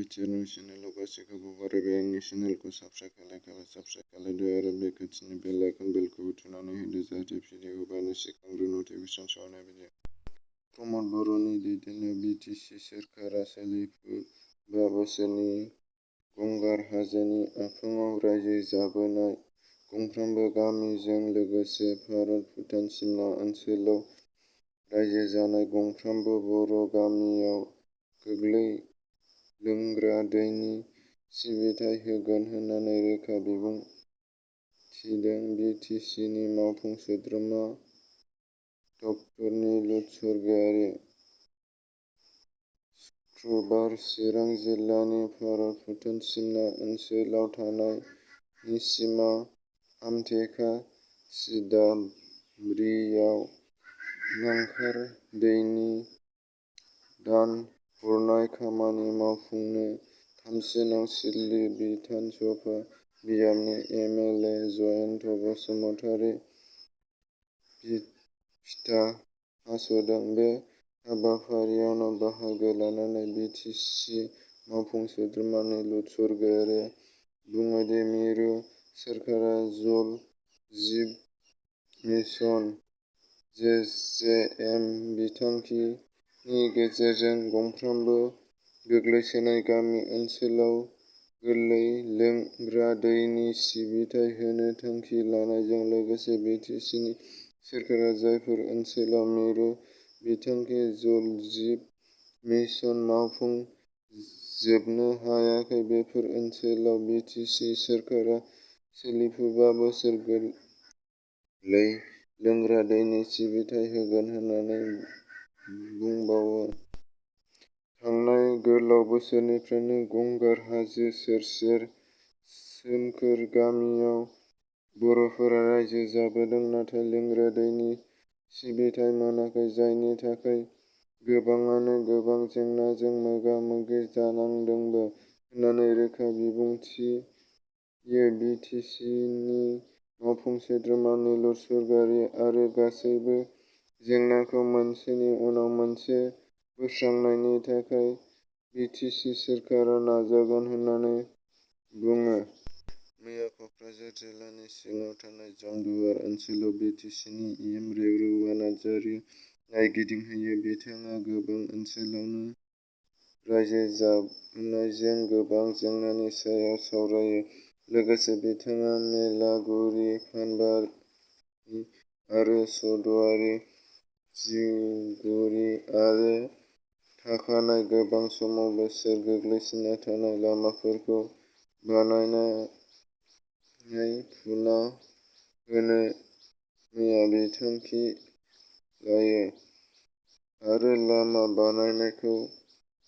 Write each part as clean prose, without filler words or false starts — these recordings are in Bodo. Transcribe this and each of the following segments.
बिटिआरनि चेनेलाव गासैखौबो बरायबाय। आंनि चेनेलखौ साबस्क्राइब खालायदो आरो बे खाथिनि बेल आइकन बेलखौबो थुनानै होदो जाहाथे भिडिअ होबानो सिगांग्रो नटिफिकेसन सहैनाय बायदि। प्रमद बर'नि दैदेननायाव बि टि सि सोरखारा सोलिफु 5 बोसोरनि गंगार हाजोनि आफाङाव रायजो जाबोनाय गंफ्रोमबो गामिजों लोगोसे भारत-भुटान सिमना ओनसोलाव रायजो जानाय गंफ्रोमबो बर' गामियाव गोग्गो लोंग्रा दैनि सिबिथाय होगोन होननानै रोखा बिबुंथिदों बि टि सि नि मावफुं सोद्रोमा ड निलुत सर्गियारि। शुक्रबार चिरां जिल्लानि भारत-भुटान सिमना ओनसोलाव थानाय निसिमा आमटेका सिदाबरीयाव नांथार दैनि दान हरनाय खामानि मावफुंनो थामसिनाव सिदली बिधान सभा बियाबनि M L A Jayanta Basumatary फिथा हास'दों। बे हाबाफारियावनो बाहागो लानानै बि टि सि मावफुं सोद्रोमा निलुत सर्गियारिआ बुङो दि मिरु सोरखारा जल जीवन मिशन (जे.जे.एम) बिथांखिनि गेजेरजों गंफ्रोमबो गोग्लैसोनाय गामि ओनसोलाव गोग्गो लोंग्रा दैनि सिबिथाय होनो थांखि लानायजों लोगोसे बि टि सि सोरखारा जायफोर ओनसोलाव मिरु बिथांखि जल जीवन मिशन मावफुंजोबनो हायाखै बेफोर ओनसोलाव बि टि सि सोरखारा सोलिफु 5 बोसोर गोग्गो लोंग्रा दैनि सिबिथाय होगोन होननानै बुंबावो। थांनाय गोलाव बोसोरनिफ्रायनो गंगार हाजो सेर-सेर सोमखोर गामियाव बर'फोरा रायजो जाबोदों, नाथाय लोंग्रा दैनि सिबिथाय मोनाखै, जायनि थाखाय गोबाङानो गोबां जेंनाजों मोगा-मोगि जानांदोंबो होननानै रोखा बिबुंथियो बि टि सि नि मावफुं सोद्रोमा निलुत सर्गियारि आरो गासैबो जेंनाखौ मोनसेनि उनाव मोनसे बोस्रांनायनि थाखाय बि टि सि सोरखारा नाजागोन होननानै बुङो। मैया कक्राझार जिल्लानि सिङाव थानाय जमदुवार ओनसोलाव बि टि सि नि एम रेरुआ नार्जारिआ नायगिदिंहैयो। बिथाङा गोबां ओनसोलावनो रायजो जाबोनायजों गोबां जेंनानि सायाव सावरायो। लोगोसे बिथाङा मेलागुरि, फानबारि आरो सद'वारि, जिउगुरि आरो थाखानाय गोबां समाव बोसोर गोग्लैसोना थानाय लामाफोरखौ बानायनानै फुना होनो मैया बिथांखि लायो आरो लामा बानायनायखौ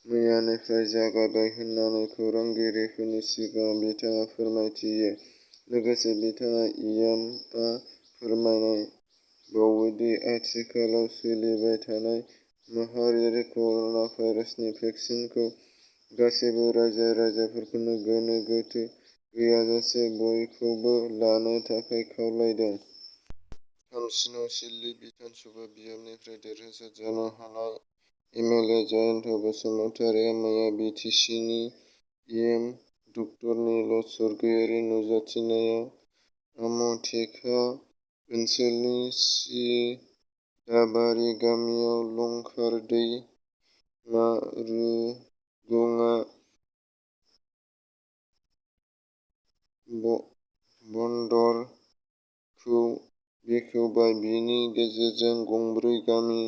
मैयानिफ्राय जागायबाय होननानै खौरांगिरिफोरनि सिगाङाव बिथाङा फोरमायथियो। लोगोसे बिथाङा इयामआ फोरमायबावो दि आथिखालाव सोलिबाय थानाय माहारियारि कर'ना भाइरासनि भेक्सिनखौ गासैबो रायजो-राजाफोरखौनो गोनो गोथो गैयाजासे बयखौबो लानो थाखाय खावलायदों। थामसिनाव सिदली बिधान सभा बियाबनिफ्राय देरहासार जानो हानाय एम एल ए जयन्त बसुमतारीआ मैया बि टि सि नि एम ड निलुत सर्गियारिनि नुजाथिनायाव आमटेका ओनसोलनि सिदाबारि गामियाव लंखार दैमा रुगुंआ बन्दरखौ बेखेवबाय। बेनि गेजेरजों गंब्रै गामि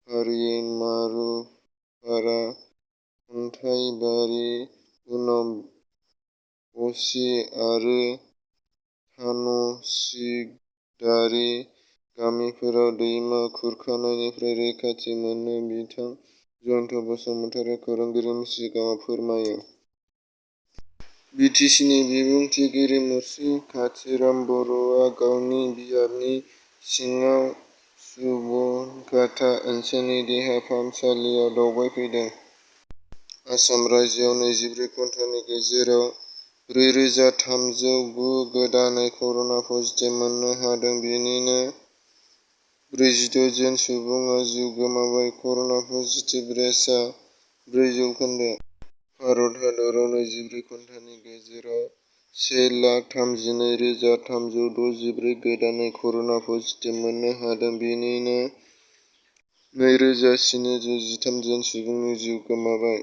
फारियै मारुपारा, अन्थाइबारि, उनाव बसि आरो धानसिगारि गामिफोराव दैमा खुरखानायनिफ्राय रैखाथि मोनो बिथां जयन्त बसुमतारीआ खौरांगिरिफोरनि सिगाङाव फोरमायो। बि टि सि नि बिबुंथिगिरि मुस्रि काथिराम बर'आ गावनि बियाबनि सिङाव सुबनखाता ओनसोलनि देहा फाहामसालियाव दावबायफैदों। आसाम रायजोआव 24 घन्टानि गेजेराव 4309 गोदानै कर'ना पजिटिभ मोननो हादों। बेनिनो 46 जन सुबुङा जिउ गोमाबाय। कर'ना पजिटिभ रेटआ 4%। भारत हादराव 24 घन्टानि गेजेराव 1,32,364 गोदानै कर'ना पजिटिभ मोननो हादों। बेनिनो 2,713 जन सुबुंनि जिउ गोमाबाय।